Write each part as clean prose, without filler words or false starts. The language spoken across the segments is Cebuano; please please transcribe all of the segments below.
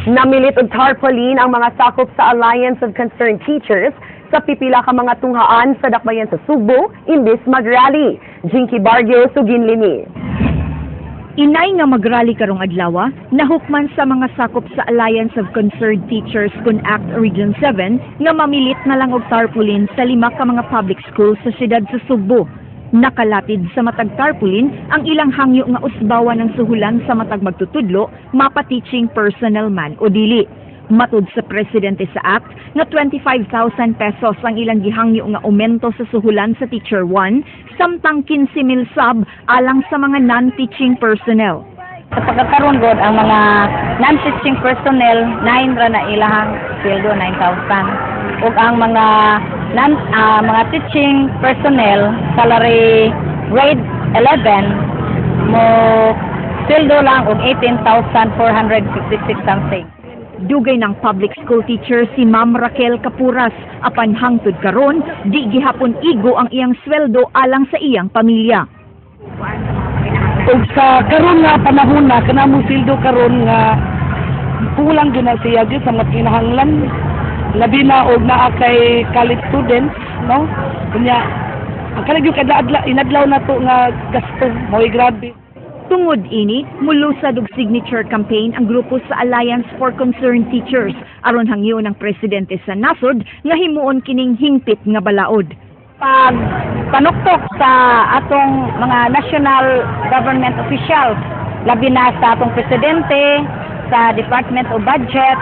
Namilit og tarpaulin ang mga sakop sa Alliance of Concerned Teachers sa pipila ka mga tunghaan sa dakbayan sa Sugbo imbis mag-rally. Jinky Barrio, Suginlimi. Inay nga magrally karong adlaw, nahukman sa mga sakop sa Alliance of Concerned Teachers kun ACT Region 7 nga mamilit na lang og tarpaulin sa lima ka mga public schools sa siyudad sa Sugbo. Nakalatid sa matag tarpaulin ang ilang hangyo nga usbawan ng suhulan sa matag magtutudlo, mapa-teaching personnel man o dili. Matud sa presidente sa ACT nga 25,000 pesos ang ilang gihangyo nga aumento sa suhulan sa Teacher 1, samtang 15,000 sab alang sa mga non-teaching personnel. Sa pagkakaroon god, ang mga non-teaching personnel, 9 ra na ilahang sweldo, 9,000. Ug ang mga non mga teaching personnel, salary grade 11, mo sweldo lang og 18,456 something. Dugay ng public school teacher si Ma'am Raquel Capuras, apan hangtod karon di gihapon igo ang iyang sweldo alang sa iyang pamilya. Ug sa karon nga panahon na kana mo sildo karon nga kulang gyud na siya gyud sa mga kinahanglan, labi na og naa kay college students, no? Kunya ang kanang gyud kada adlaw inadlaw na to nga gasto mao'y grabe. Tungod ini, mulusad og signature campaign ang grupo sa Alliance for Concerned Teachers aron hangyo ng presidente sa nasod nga himuon kining hingpit nga balaod. Pag panuktok sa atong mga national government officials, labi na sa atong presidente, sa Department of Budget,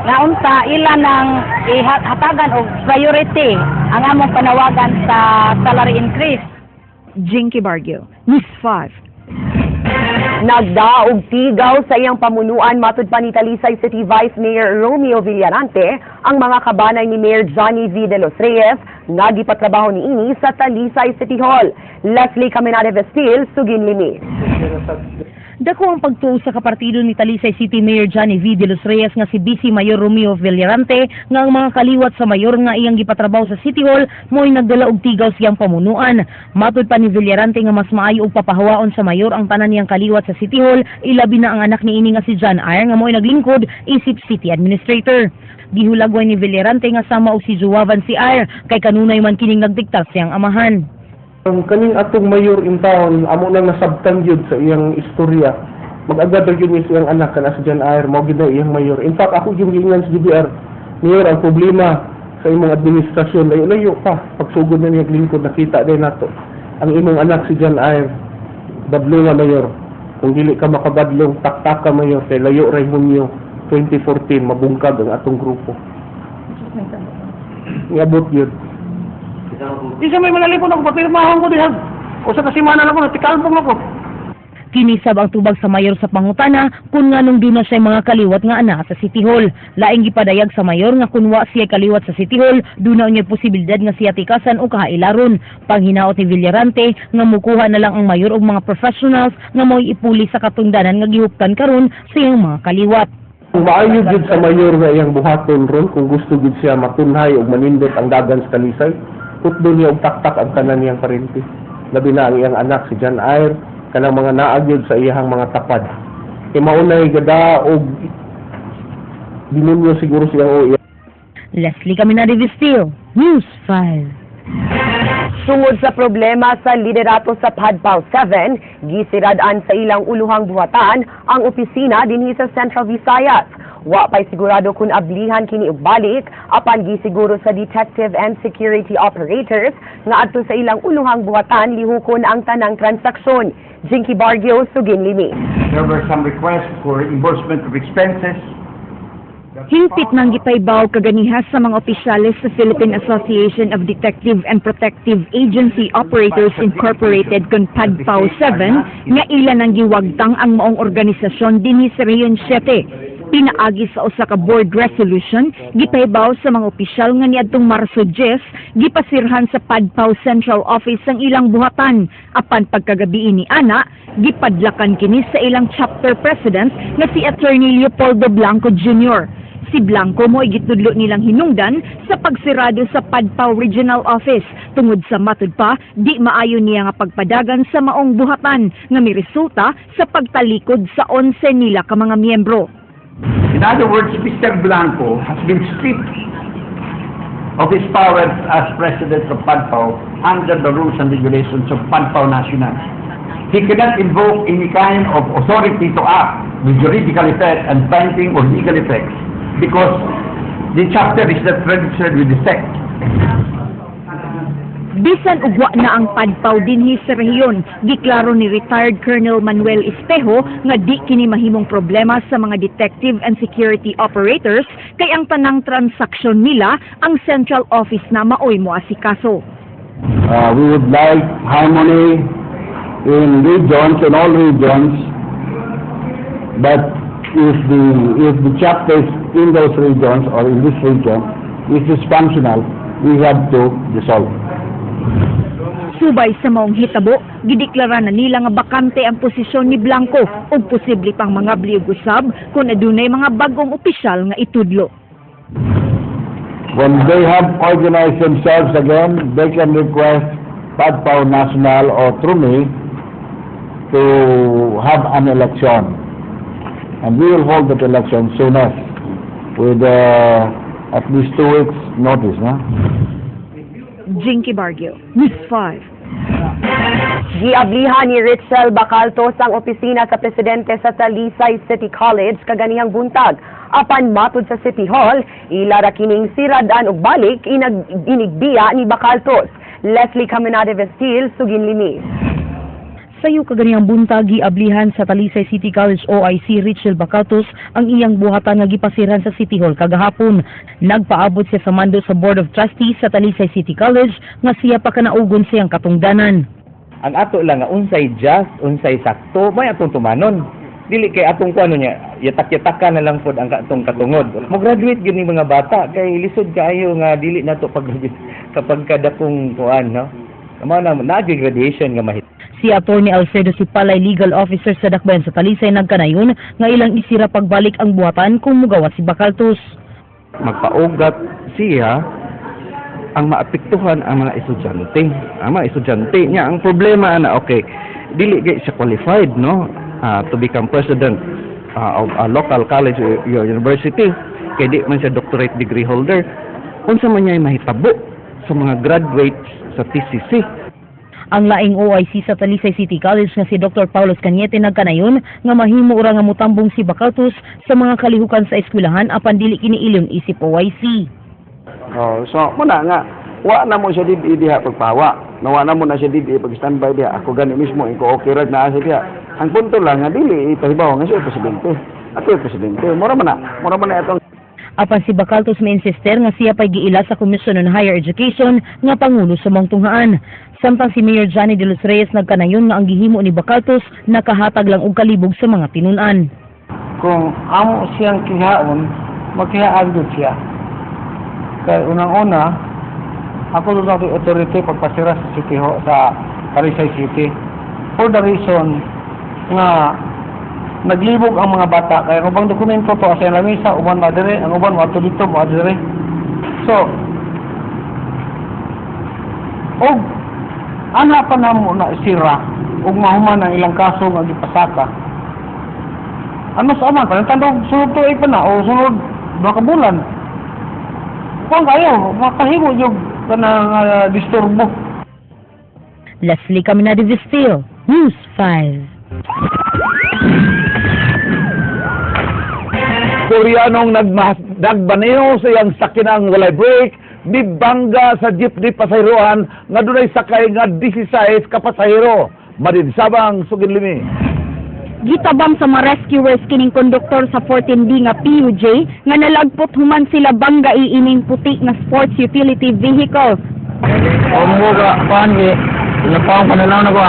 nga unta ila nang ihatagan og priority ang among panawagan sa salary increase. Jinky Barrio, News 5. Nagdaog tigaw sa iyang pamunuan, matud pa ni Talisay City Vice Mayor Romeo Villarante, ang mga kabanay ni Mayor Johnny V. De Los Reyes nga gipatrabaho niini sa Talisay City Hall. Leslie Caminade Vestil, Suginlimi. Dako ang pagtuo sa kapartido ni Talisay City Mayor Johnny V. De Los Reyes nga si Vice Mayor Romeo Villarante nga ang mga kaliwat sa mayor nga iyang gipatrabaho sa City Hall mo'y nagdala og tigaw siyang pamunuan. Matud pa ni Villarante nga mas maayo og papahawaon sa mayor ang tanan niyang kaliwat sa City Hall, ilabi na ang anak niini nga si John Ayr nga mo'y naglingkod isip City Administrator. Gihulagway ni Villarante nga sama og si Juavan si Ayr kay kanunay man kining nagdiktar siyang amahan. Ang kaning atong mayor in town, amo nang nasabtan gyud sa iyang istorya. Mag-agad ra gyud ni sa iyang anak kana si John Ayr, mao gyud na iyang mayor. In fact, ako gyud giingan sa GBR, "Mayor, ang problema sa imong administrasyon layo-layo pa. Pagsugod na niya lingkod, nakita din nato. Ang imong anak si John Ayr, badlong nga mayor. Kung dili ka makabadlong, taktak ka, mayor, kay layo ray Hunyo 2014 mabungkag ang atong grupo." Niabot yun. Di sa may malalipon ako, papirmahan ko diha. O sa kasimana na ako, natikalbong ako. Kinisab ang tubag sa mayor sa pangutana kung nganong duna siya mga kaliwat nga ana sa City Hall. Laing gipadayag sa mayor nga kun wa siya kaliwat sa City Hall, duna unya posibilidad nga siya tikasan o kahailaron. Panghinaot ni Villarante nga mukuha na lang ang mayor og mga professionals nga mo'y ipuli sa katungdanan nga gihuptan karon sa iyang mga kaliwat. Kung maayo gyud sa mayor nga iyang buhaton ron, kung gusto gyud siya matunhay og manindot ang dagan sa Talisay, putdo niya og taktak ang tanan niyang parente. Labi na ang iyang anak si John Ayr, kanang mga naa gyud sa iyahang mga tapad. Kay maunay gada og demonyo siguro siyang o Leslie Caminade Vestil, News 5. Sungod sa problema sa liderato sa PADPAO 7, gisirad-an sa ilang uluhang buhatan ang opisina dinhi sa Central Visayas. Wa pa'y sigurado kung ablihan kini og balik, apan gisiguro sa detective and security operators nga adto sa ilang uluhang buhatan lihukon ang tanang transaksyon. Jinky Barrio, Suginlimi. There were some requests for reimbursement of expenses. Hingpit nang gipaybaw kaganiha sa mga opisyales sa Philippine Association of Detective and Protective Agency Operators Incorporated kon PADPAO 7 nga ila nang giwagtang ang maong organisasyon dinhi sa Region 7. Pinaagi sa usa ka board resolution, gipaybaw sa mga opisyal nga niadtong Marso 10, gipasirhan sa PADPAO Central Office ang ilang buhatan. Apan pagkagabi ni ana, gipadlakan kini sa ilang chapter president nga si Attorney Leopoldo Blanco Jr. Si Blanco mo gitudlo nilang hinungdan sa pagsirado sa PADPAO Regional Office tungod sa matud pa di maayo niya nga pagpadagan sa maong buhatan nga miresulta sa pagtalikod sa 11 nila ka mga miyembro. In other words, Mr. Blanco has been stripped of his powers as president of PADPAO under the rules and regulations of PADPAO National. He cannot invoke any kind of authority to act with juridical effect and binding or legal effects because the chapter is not registered with the SEC. Bisan og wa na ang PADPAO dinhi sa rehiyon, giklaro ni retired Colonel Manuel Espejo nga di kini mahimong problema sa mga detective and security operators kay ang tanang transaksyon nila ang central office na maoy moasikaso. We would like harmony in regions, in all regions, but if the chapters in those regions or in this region is dysfunctional, we have to dissolve. Subay sa maong hitabo, gideklara na nila nga bakante ang posisyon ni Blanco ug posible pang mga og usab kung adunay mga bag-ong opisyal nga itudlo. When they have organized themselves again, they can request PADPAO National or through me to have an election. And we will hold that election soonest with at least 2 weeks notice. No? Jinky Bargio, News 5. Giablihan ni Richel Bacaltos ang opisina sa presidente sa Talisay City College kaganihang buntag. Apan matud sa City Hall, ila ra kining siradan og balik inigbiya ni Bacaltos. Leslie Caminade Vestil, sugin limi. Sayo kaganihang buntag, giablihan sa Talisay City College OIC Richel Bacaltos ang iyang buhatan nga gipasiran sa City Hall kagahapon. Nagpaabot siya sa mando sa Board of Trustees sa Talisay City College nga siya pa kanaugon siyang katungdanan. Ang ato lang nga unsay just, unsay sakto, may atong tumanon. Dili kay atong kuano niya, yatak-yataka na lang pod ang atong katungod. Mo graduate gyud ni mga bata kay lisod kaayo nga dili nato pag kapag kadakong kuan, no. Mao na naagi graduation nga mahit. Si Attorney Alfredo Sipalay, legal officer sa Dakbayan sa Talisay, nagkanayon nga ilang isira pagbalik ang buhatan kung mugawas si Bacaltos. Magpaugat siya, ang maapektuhan ang mga estudyante. Ang mga estudyante niya, ang problema na, okay, dili gay siya qualified, no, to become president of a local college or university kay di man siya doctorate degree holder. Unsa man niya mahitabo sa mga graduates sa TCC? Ang laing OIC sa Talisay City College nga si Dr. Paulos Cañete nagkanayon nga mahimo ra nga mutambong si Bacaltos sa mga kalihukan sa eskwelahan apan dili kini ilon isip OIC. Oh, so muna nga wa na mo siya didi diha pagpawa. Nawa na mo na siya didi pag standby diha. Ako gani mismo ko okay ra na siya diha. Ang punto lang nga dili ipahibaw nga siya presidente. Ako yung presidente. Mura man na. Mura man na itong Apan si Bacaltos may insister nga siya pa'y giila sa Commission on Higher Education nga pangulo sa maong tunghaan. Samtang si Mayor Johnny de los Reyes nagkanayon nga ang gihimo ni Bacaltos nakahatag lang og kalibog sa mga tinun-an. Kung amo siyang kihaon, magkihaan gud siya. Kay unang-una, ako doon ako authority pagpasira sa City Hall, sa Talisay City. For the reason nga naglibog ang mga bata kay ang ubang dokumento to sa lamisa, uban ma dire, ang uban moadto dito, mo dire. So og ana pa namo na sira ug mahuman ang ilang kaso nga gipasaka, ano sa aman panantan sunod tuig pa na o sunod 2 ka bulan, kung kayo makahimo yung kanang disturbo. Leslie Caminade Vestil, News 5. Koreanong nagmaneho sa iyang sakinang walay brake, mibangga sa jeepney pasahiroan nga dunay sakay nga 16 ka pasahero. Madinsabang sugin limi. Gitabang sa mga rescuers kining konduktor sa 14B nga PUJ nga nalagpot human sila bangga iining puti nga sports utility vehicle. Omuga pangi napang pananaw na ko.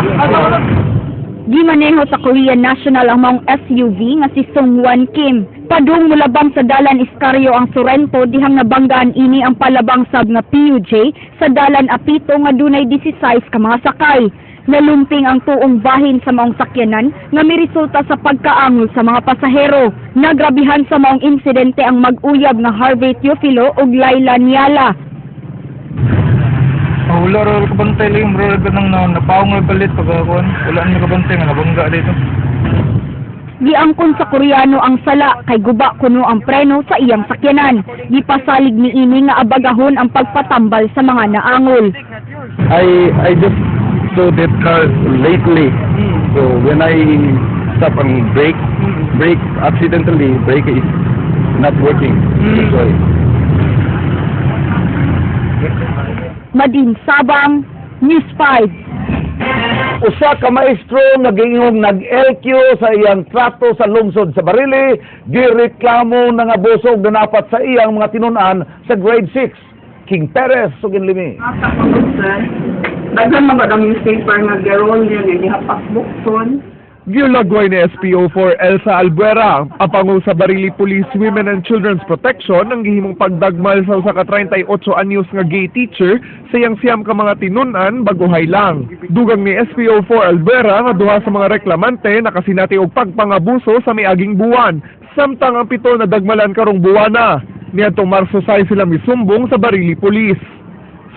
Gimaneho sa Korean National ang maong SUV nga si Sungwan Kim. Padung mulabang sa dalan Iscario ang Sorrento dihang nabanggaan ini ang palabang sab nga PUJ sa dalan Apito nga dunay 16 ka mga sakay. Nalumping ang tuong bahin sa maong sakyanan nga miresulta sa pagkaangol sa mga pasahero. Nagrabihan sa maong insidente ang mag-uyab nga Harvey Teofilo ug Laila Niala. Wala ra kabantay lang, mura ka nang napaong nga palit pag akon. Wala na kabantay nga nabangga dito. Giangkon sa Koreano ang sala kay guba kuno ang preno sa iyang sakyanan. Gipasalig niini nga abagahon ang pagpatambal sa mga naangol. I just saw that car lately. So when I stop and brake accidentally, brake is not working. That's why. Madin Sabang, News 5. Usa ka maestro nga giingong nag-LQ sa iyang trato sa lungsod sa Barili, gireklamo nga abuso og nanapat sa iyang mga tinun-an sa grade 6. King Perez, sugin limi. Daghan man ang newspaper nga giroll niya nga gihapak bukton. Giulagway ni SPO4 Elsa Albuera ang pangu sa Barili Police Women and Children's Protection ang gihimong pagdagmal sa usa ka 38 anyos nga gay teacher sa iyang 9 ka mga tinun-an baguhay lang. Dugang ni SPO4 Albuera nga duha sa mga reklamante nakasinati og pagpangabuso sa miaging buwan, samtang ang 7 na dagmalan karong buwana. Niadtong Marso 6 sila misumbong sa Barili Police.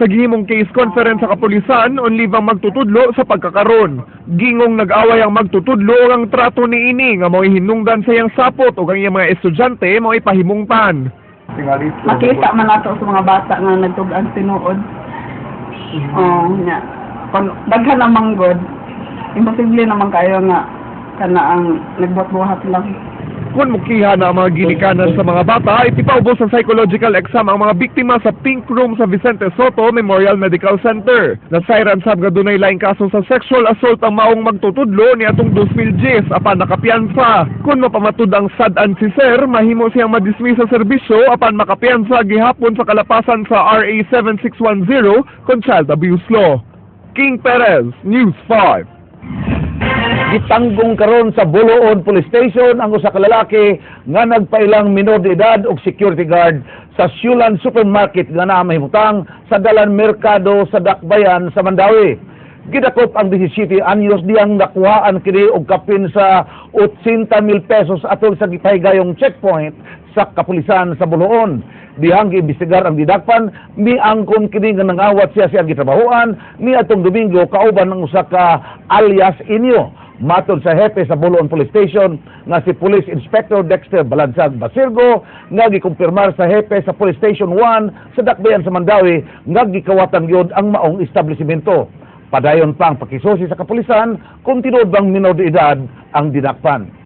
Sa gihimong case conference sa kapulisan, only ang magtutudlo sa pagkakaron. Gingong nag-away ang magtutudlo ug ang trato niini nga mao'y hinungdan sa iyang sapot ug ang iyang mga estudyante mao'y pahimungtan. Makita man nato sa mga bata nga nagtug-an tinuod. Oh, nya. Kon daghan ang manggod, imposible naman kayo nga kana ang nagbuhat-buhat lang. Kung mukiha na ang mga ginikanan sa mga bata, ipipaubos sa psychological exam ang mga biktima sa Pink Room sa Vicente Sotto Memorial Medical Center. Nasayran sab nga dunay laing kaso sa sexual assault ang maong magtutudlo ni atong 2010 apan nakapiyansa. Kung mapamatud ang sad-an si Sir, mahimo siyang madismiss sa serbisyo apan makapiyansa gihapon sa kalapasan sa RA 7610 kon child abuse law. King Perez, News 5. Gitanggong karon sa Boljoon Police Station ang usa ka lalaki nga nagpailang minor de edad og security guard sa Siulan Supermarket nga naa mahimutang sa Dalan Merkado sa Dakbayan sa Mandaue. Gidakop ang 17 anyos diyang nakuhaan kini og kapin sa 80,000 pesos atol sa gipahigayong checkpoint sa kapulisan sa Boljoon. Dihang giimbestigar ang didakpan, miangkon kini nga nangawat siya sa gitrabahoan ni atong Domingo kauban ng usa ka alias Inyo. Matod sa hepe sa Boljoon Police Station nga si Police Inspector Dexter Balansag Basirgo nga gikumpirmar sa hepe sa Police Station 1 sa Dakbayan sa Mandaue nga gikawatan gyud ang maong establishmento. Padayon pa ang pakisusi sa kapulisan kung tinuod bang minor de edad ang dinakpan.